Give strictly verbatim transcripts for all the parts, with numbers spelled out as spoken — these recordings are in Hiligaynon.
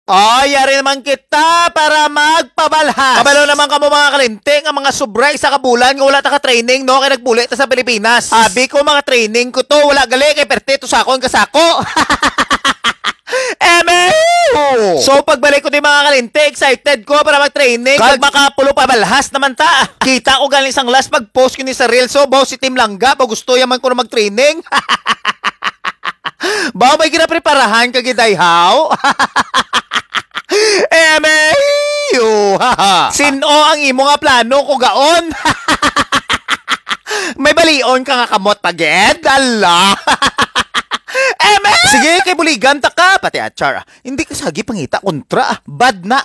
Ay, yari naman kita para magpabalhas. Kabalo naman kamo, mga kalinti, nga mga sobra isa ka bulan nga wala ta ka training, no? Kay nagpuli ta sa Pilipinas. Abi ko, mga training ko to, wala gali kay perte to sakon ka sako. Eme! So, pagbalik ko di, mga kalinti, excited ko para mag-training. Kag makapulo pabalhas naman ta. Kita ko galing sang last pag-post ko ni sa reel. So, baw si Team Langga, baw gusto yaman ko na mag-training. Baw may ginapreparahan ka gid, ay, haw? Eme! Sin-o ang imo nga plano ko gaon? May balion ka nga kamot pa gid? Ala! Eme! Sige, kay buligan ta ka. Pati achar, ah. Hindi ka sagi pangita kontra, ah. Bad na.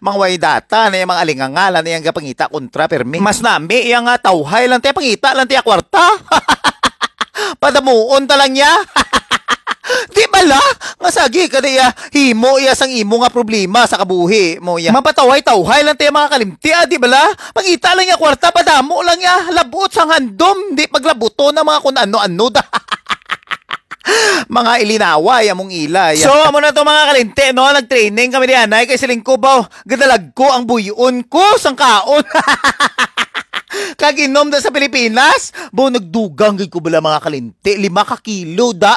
Mga way data na yung mga alingangalan na yung pangita kontra, permi. Mas nami iya nga tawhay lang tiya, pangita lang tiya kwarta. Padamuon ta lang niya. Di bala? Nga sagi ka diya, himo iya sang imo nga problema sa kabuhi mo iya. Mapatawhay-tawhay lang tiya, mga kalimti, ah, di bala? Pangita lang niya kwarta, padamo lang niya. Labot sang handom, di paglabuto na mga kun ano-ano da. Mga ilinaway among ila, ya. So, amo na to, mga kalinti, no? Nag-training kami di anay kay siling ko ba, gadalag ko ang buyon ko sang kaon. Kag inom da sa Pilipinas, bo, nagdugang gid ko bala, mga kalinti, lima ka kilo da.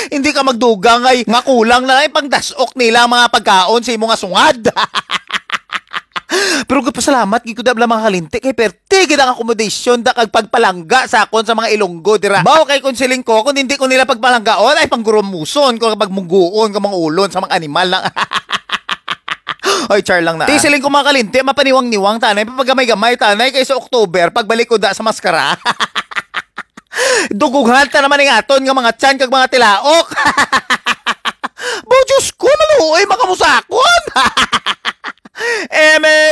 Hindi ka magdugang ay nga kulang na ay pangdasok nila ang mga pagkaon sa imo nga sungad. Pero gapasalamat gid ko da bala, mga kalinti, kay perte gid ang accommodation da kag pagpalangga sa akon sa mga Ilonggo dira. Baw kay kung siling ko, kung hindi ko nila pagpalanggaon, ay panggurumuson ko, pagmungguon ka mga ulon sa mga animal lang. Oy, char lang na. Ti siling ko, mga kalinti, mapaniwang-niwang tanay, papagamay-gamay tanay kay sa October pagbalik ko da sa maskara. Dugughan ta naman ning aton nga mga tiyan kag mga tilaok. Bo, Diyos ko, maluoy makamusakon. Eme!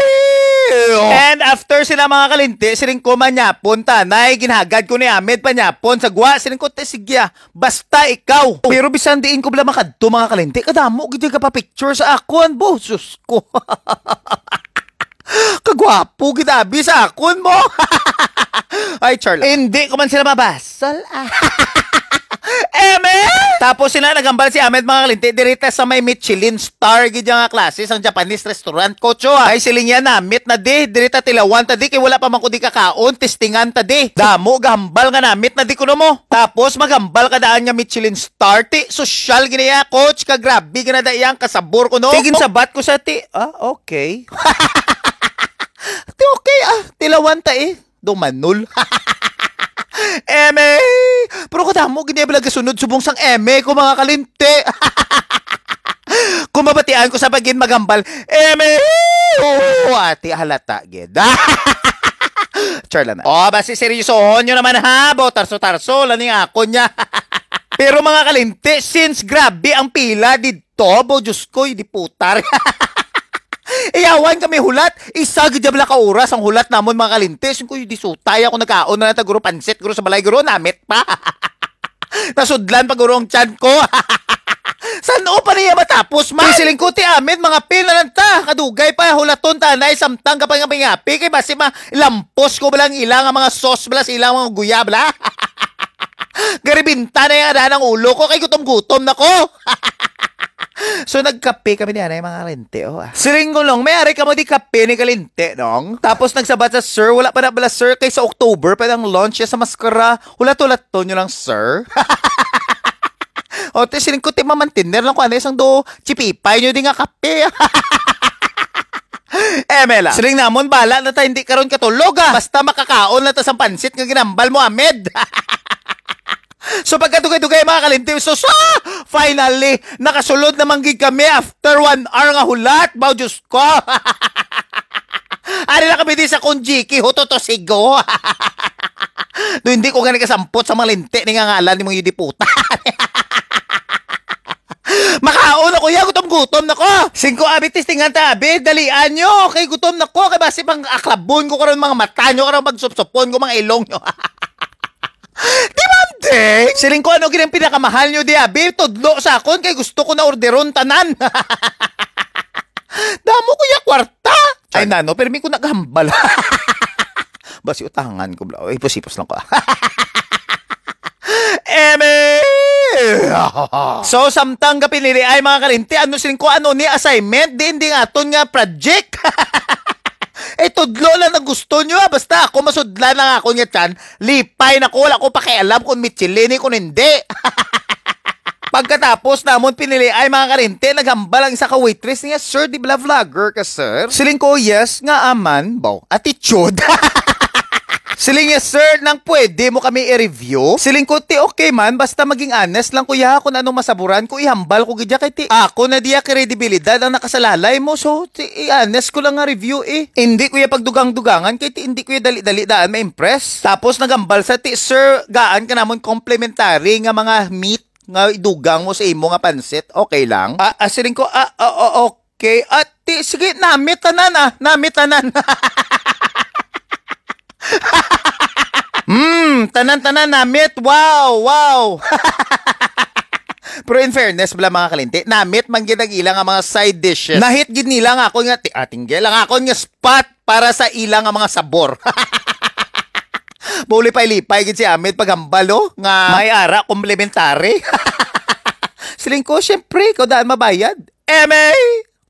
And after sila, mga kalinti, siling ko, manyapon tanay, ginhagad ko ni Ahmed panyapon sa gwa, siling ko, "Te, sige, ah, basta ikaw." Pero bisan diin ko bala makadto, mga kalinti, kadamo gid yung kapapicture sa akon, bo, sus ko. Kagwapo gid abi sa akon mo. Ay, char lang. Hindi ko man sila mabasol. Ah. Eme! Tapos sila nagambal si Ahmed, mga kalinti, dirita sa may Michelin star gid nga klase sang Japanese restaurant, Kocho, ah. Ay, siling niya, namit na di, dirita tilawan ta di, kay wala pa man ko di kakaon, testingan ta di. Damo gahambal nga namit na di kuno mo. Tapos magambal ka daan nga Michelin star, ti, sosyal gini ya, coach, ka grabe gina da iyang kasabor ko, no? Ti, ginsabat ko sa ti, ah, okay. Ti, okay, ah, tilawan ta eh. Dumanol. Eme! Pero kadamo gini bala gasunod subong sang eme ko, mga kalinti. Kung mabatian ko sa pagin magambal, eme! Oo, ati halata gid. Char lang na. Oh, basi seryosohon nyo naman ha, bo, tarso-tarso lang ni ako niya. Pero mga kalinti, since grabe ang pila dito, bo, Diyos ko, di putar. Iyawan kami hulat, isa gid bala ka oras ang hulat namon, mga kalinti. Sin ko, di sutay ako nagkaon na lang ta, guro, pansit, guro, sa balay, guro, namit pa. Nasudlan pa guro ang tiyan ko. San-o pa niya matapos, ma? Siling ko, ti Ahmed, mga pin na lang ta. Kadugay pa, hulaton ta, nay, samtang ka pa nga pingapi, kay basi ma, lampos ko bala ang ila nga mga sauce bala sa ila nga mga guya bala. Garibinta na yung adahan ang ulo ko, kay gutom-gutom na ko. So, nagkape kami ni anay, mga kalinti, oh, ah. Siling ko lang, may ari ka mo di kape ni kalinti, nong? Tapos nagsabat sa sir, wala pa na bala, sir, kay sa October pa nang launch siya sa maskara. Hulat-hulat to nyo lang, sir. O, ti, siling ko, ti, mamantiner lang ko, ano, isang do, chipipay nyo di nga kape. Eh, Mela. Siling namon, bala na ta, hindi karon katulog, ah. Basta makakaon na ta sa pansit nga ginambal mo, Ahmed. So, pagkadugay-dugay, mga kalinti, so, so, finally, nakasulod naman gid kami after one hour nga hulat. Baw, Diyos ko. Ari na kami di sa Konjiki, huto to sigo. Do, hindi ko gani kasampot sa mga linti ni nga ngalan ni mong yudiputan. Makaon ako, ya, gutom-gutom na ko. Singko, abi, testingan ta, abi, dalian nyo. Kay gutom na ko, kay basi pang aklabon ko karon mga mata nyo, karon magsupsupon ko mga ilong nyo. Di ba, Ding? Siling ko, ano gid ang pinakamahal nyo di, abi? Tudlo sa akon, kay gusto ko na orderon tanan. Damo ko ya kwarta. Ay, nano, pero mi ko naghambal. Basi utangan ko, bla. Ipos-ipos lang ko. Eme! So, samtang gapinili ay mga kalinti, ano siling ko, ano ni assignment, di hindi nga aton nga project. Eh, tudlo lang ang gusto nyo, ah. Basta ako masudlan lang ako nga tiyan, lipay na ko, wala ko pakialam kung Michelin kung hindi. Pagkatapos namon pinili ay mga kalinti, naghambal ang isa ka waitress niya, "Sir, di bala vlogger ka, sir?" Siling ko, "Yes, nga aman, baw." Attitude. Siling niya, "Sir, nang pwede mo kami i-review?" Siling ko, "Ti, okay man, basta maging honest lang, kuya, kung anong masaburan ko, ihambal ko gid ya, kay ti, ako na diya kredibilidad ang nakasalalay mo, so, ti, i-honest ko lang nga review, eh. Hindi ko ya pagdugang-dugangan, kay ti, hindi ko ya dali-dali daan ma-impress." Tapos nagambal sa, "Ti, sir, gaan ka namon complimentary nga mga meat nga idugang mo sa imo nga pansit, okay lang?" Ah, ah, siling ko, "Ah, ah, ah, okay. Ah, ti, sige, namit tanan, ah, namit tanan." Hmm, tanan-tanan namit. Wow, wow. Pero in fairness, bala mga kalinti, namit man gid ang ila nga mga side dishes. Nahit gid nila nga ako nga, ti-, ah, tinggil, ang ako nga spot para sa ila nga mga sabor. Maulipay-lipay gid si Amit paghambal, oh, nga may ara complimentary. Siling ko, "Syempre, ikaw daan mabayad." M A!